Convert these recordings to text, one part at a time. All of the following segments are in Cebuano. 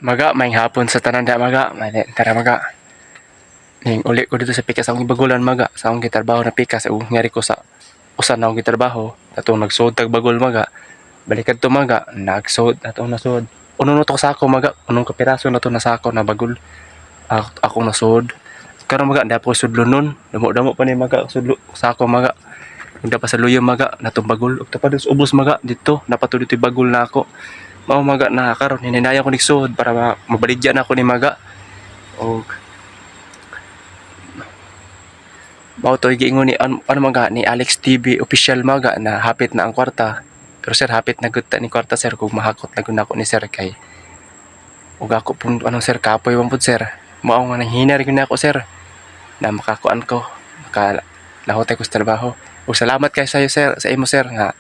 Maga, may hapon sa tanan da, maga. Mali, tara, maga. Ning uli ko dito sa pikas akong gibagulan, maga. Sa akong gitrabaho na pikas ug ngari ko sa usa na akong gitrabaho. Atong nagsuod tag bagol, maga. Balikan to, maga, nagsuod atong nasuod. Uno na to sako, maga, unong kapiraso na to na sako na bagol. Akong nasuod. Karon, maga, dapo sudlo nun. Damo-damo pa ni, maga, sudlo sako, maga. Ug pa sa luyo, maga, natong bagol. Ug tapad sa ubos, maga, dito, napatuloy dito bagol na ako. Mao, maga, na karon hininayan ko nigsuod para mabaligya na ako ni maga. Og mao to giingon ni ano, maga, ni Alex TV Official, maga, na hapit na ang kwarta. Pero sir, hapit na gud ta ni kwarta, sir, kung mahakot na gud nako ni sir kay ug ako pun anong, sir, kapoy man pud, sir. Mao nga nanghinay gyud na ako, sir, na makakuan ko, maka lahotay ko sa trabaho. Ug salamat kay sayo, sir, sa imo, sir, nga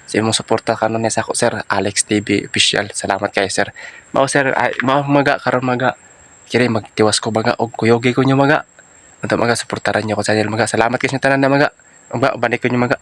sa imong suporta kanon ni sa ako, sir Alex TV Official. Salamat kay sir. Mao, sir, ay, mao, maga, karon, maga, kiri magtiwas ko, maga, og kuyogi ko nyo, maga. Unta, maga, suportaran niyo ko sa channel, maga. Salamat kay sa tanan na, maga. Maga, balik ko nyo, maga.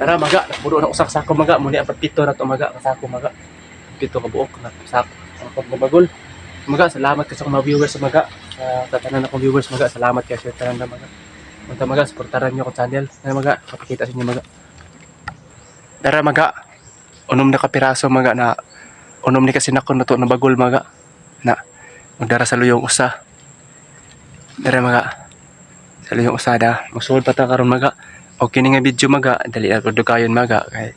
Tara maga, puro na usak sako maga, muni ang pagpito na to maga, kasako maga. Pito ka buok na sako. Ang pagbabagol. Maga, salamat ka sa mga viewers maga. Sa tanan akong viewers maga, salamat kayo sa tanan na maga. Unta maga, suportaran niyo akong channel. Tara maga, kapakita sa inyo maga. Tara maga, unom na kapiraso maga na unom ni kasi nako na to na bagol maga. Na, magdara sa luyong usa. Dara maga. Sa luyong usa da. Magsuod pa ta karon maga. Okay ni nga video maga, dali na pud kayon maga kay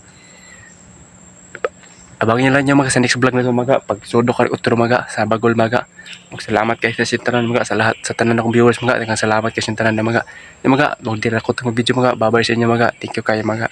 abangin lang niyo maga sa next vlog na to maga pag sudo ka utro maga sa bagol maga. Salamat kay sa tanan maga, sa lahat, sa tanan akong viewers maga, daghang salamat kay sa tanan na maga. Yung maga, magdira ko tong video maga. Babay sa inyo maga. Thank you kayo maga.